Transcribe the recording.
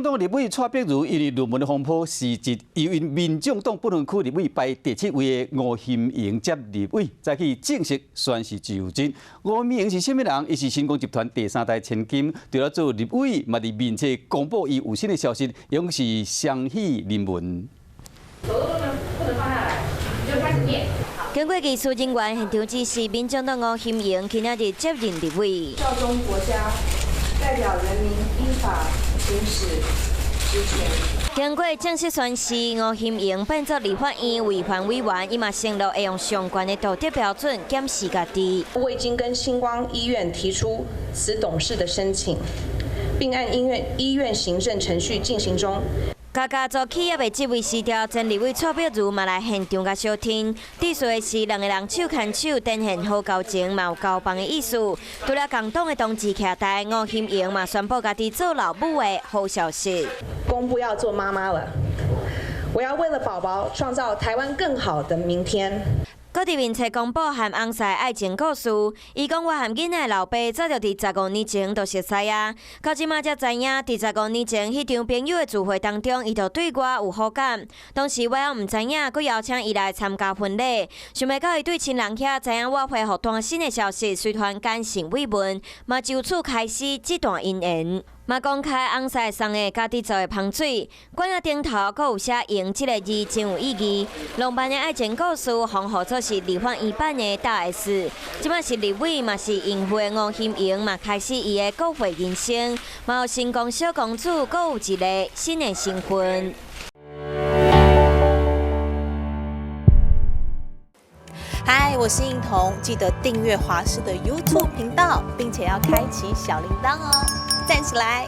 眾黨立委蔡碧如因為論文的風波辭職，由𪜶民眾黨不分區立委排第七位的吳欣盈接立委，早起正式宣誓就職。吳欣盈是啥物人？伊是新光集團第三代千金，除了做立委，嘛佇面冊公布伊有新的消息，勇是雙喜臨門。手都不能放下來，你就開始念。經過技術人員現場指示，民眾黨吳欣盈今仔日接任立委。效忠國家，代表人民依法行使職權。經過正式宣誓，吳欣盈變做立法院衛環委員，伊嘛承諾會用上懸的道德標準檢視家己。我已經跟新光醫院提出辭董事的申請，並按醫院行政程序進行中。家家族企業的這位辭掉，前立委蔡碧如嘛來現場共相挺。致辭的是兩个人手牽手，展現好交情，嘛有交棒的意思。除了共黨的同志徛台，吳欣盈嘛宣布家己做老母的好消息。公布要做媽媽了，我要為了寶寶創造台灣更好的明天。閣佇面冊公布和翁婿愛情故事，伊講我和囡仔老爸早就佇15年前就熟似啊，到這馬才知影，佇15年前彼場朋友的聚會當中，伊就對我有好感。當時我猶毋知影，閣邀請伊來參加婚禮，想袂到伊對親人遐知影我恢復單身的消息，隨團感性慰問，嘛就此開始這段姻緣。嘛公開翁婿送的家己做的芳水，罐仔頂頭閣有寫“贏”這个字，真有意義。浪漫的愛情故事，封號做是立法院版的大 S，這擺是立委嘛是孕婦的吳欣盈嘛開始伊的國會人生，嘛有新光小公主，閣有一个新的身份。嗨，我是應彤，記得訂閱華視的 YouTube 頻道，並且要開啟小鈴鐺哦，讚起來！